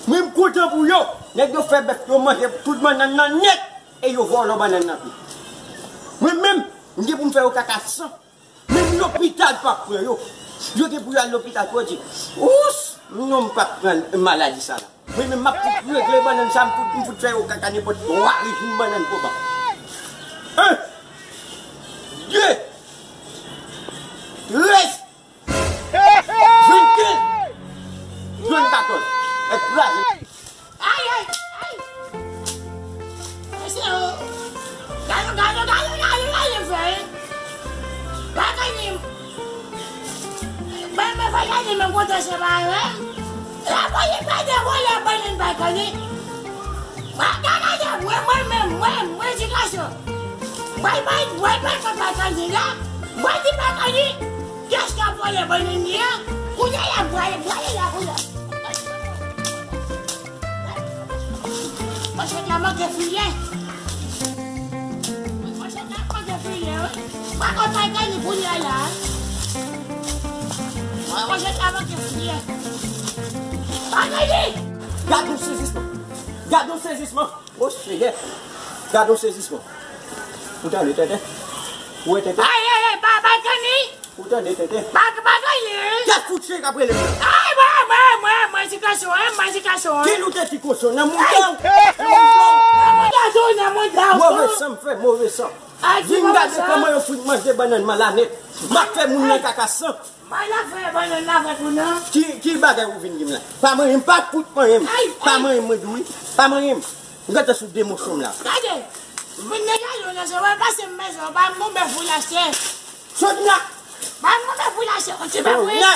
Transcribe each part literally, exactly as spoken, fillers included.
Mwen m kontan pou yo. Nèg yo fè bèf yo manje tout bannann nan nèt e yo vòlò bannann nan tou. Mwen menm, m gen pou m fè yo kaka san. Menm lopital p ap pran yo. Yo gen pou yo al lopital pou yo di, ous, non, m p ap pran maladi sa la. Mwen menm, m ap fout regle bannann sa, m fout, m fout fè yo kaka nenpòt twa rejim bannann konba. En, de, trèz, vennkenz, swasannkatòz. Èk kraze. Ay, ay, ay. Mesye, o. Gade, gade, gade, gade, gade fè, wi. Bagay li. Mwen, mwen fè gade, mwen kontan se pa, wi. La, mwen, li pèdi vòlè, mwen, li bay koni. Mwen, gade, gade, mwen, mwen menm, mwen, mwen, edikasyon. Mwen, mwen, mwen, mwen, mwen, bay koni, la. Mwen, di bay koni. Kiyès k ap vòlè bannann li an? Kounye a, m prale, m prale la, kounye a. Manchèt la manke file. Manchèt la manke file, wi. Pa konn bagay li kounye a la. Manchèt la manke file. Bagay li! Gade yon sezisman. Gade yon sezisman. O Senyè. Gade yon sezisman. Ou tande, tenten? Ou wè, tenten? Ay, ay, ay, pa, pa tande. Ou tande, tenten? Pa, pa tande. Kèt fout chen k ap rele m nan. Ay, mwen, mwen, mwen, mwen, ti gason, en, mwen, ti gason, en. Ki nou te ti kochon nan mouda w? Nan mouda w, nan mouda w. Move san m fè, move san. Ay, ti move san. Vin gade kòman yo fout manje bannann m lan nèt. M ap fè moun nan kaka san. Bay la fè bannann la fè pou nou. Ki, ki bagay ou vin di m la? Pa manyen m, pa fout manyen m. Ay, pa manyen m, mwen di wi. Pa manyen m. M gentan sou de moso m la. Gade. Moun nèg la yo nan se wè pase m bezwen, pa m gon bèf pou l achte. Sot la. Pa m gon bèf pou l achte, yon ti bèf wi. Tonè.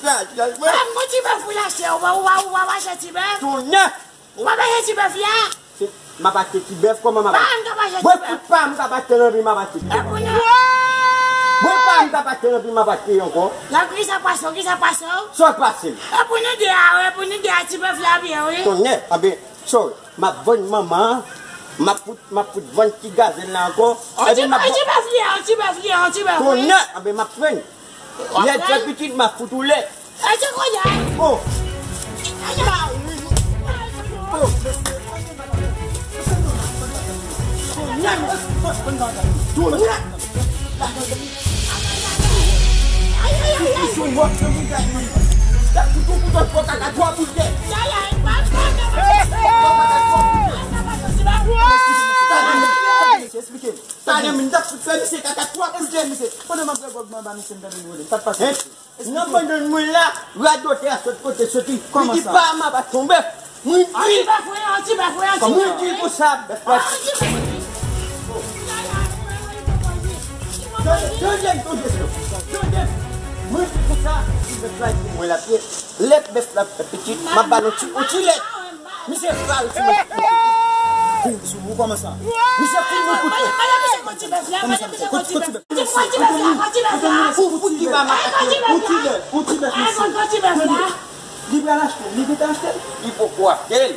Pa m gon ti bèf pou l achte, ou pa, ou pa, ou pa achte ti bèf. Tonè. Ou pa bezwen ti bèf la? Se, m ap achte ti bèf, kòman m ap achte? Pa m k ap achte ti bèf. Mwen fout pa m k ap achte nan vi m ap achte ti bèf ankò. Mwen pa m k ap achte nan vi m ap achte ankò. Donk, kisa pase w, kisa pase w? Sa k pase m? E pou nou de a, e pou nou de a, ti bèf la byen, wi. Tonè, anben, sorry. M ap vann manman an, m ap fout, m ap fout vann ti gazèl la ankò. Epi m ap, ti bèf li ye, ti bèf li ye, ti bèf, wi. Tonè, anben, m ap pran. Lè fè pitit, m ap fout ou lè. Ete kounye a. Oh. Oh. Kounye a. Kounye a. Ay, ay, ay, ay. Sou wòk nan mouda li. Gad kouto kouto fò kaka twa boutèy. Ay, ay, pa, pa, pa, pa. Fò kaka twa boutèy. Esplike m. Talè m t ap fout fè misye kaka twa boutèy, misye. Pandan m ap bwè gwòg mwen anba misye, m tande l rele. Sa k pase? Hein? Nan bannann mwen la, radòtè a sot kote soti. Li di pa m ap achte yon bèf. Mwen di. An ti bèf wi, an ti bèf wi, an ti bèf wi. Mwen di konsa, bèf la. An ti bèf wi. Tande, tande m, tande m. Tande m. Mwen di konsa, ti bèf la di mwen l ap ye. Lè bèf la fè pitit, m ap ba l yon ti, yon ti lèt. Misye pral sou mwen. Fin sou ou kòman sa? Misye fin nou kout fè. Kòman sa misye? Kout, kout ti bèf. Ou fout li pa makak. Yon ti lèt, yon ti lèt, yon ti bèf misye. Li pral achte, li gentan achte. Li poko achte l.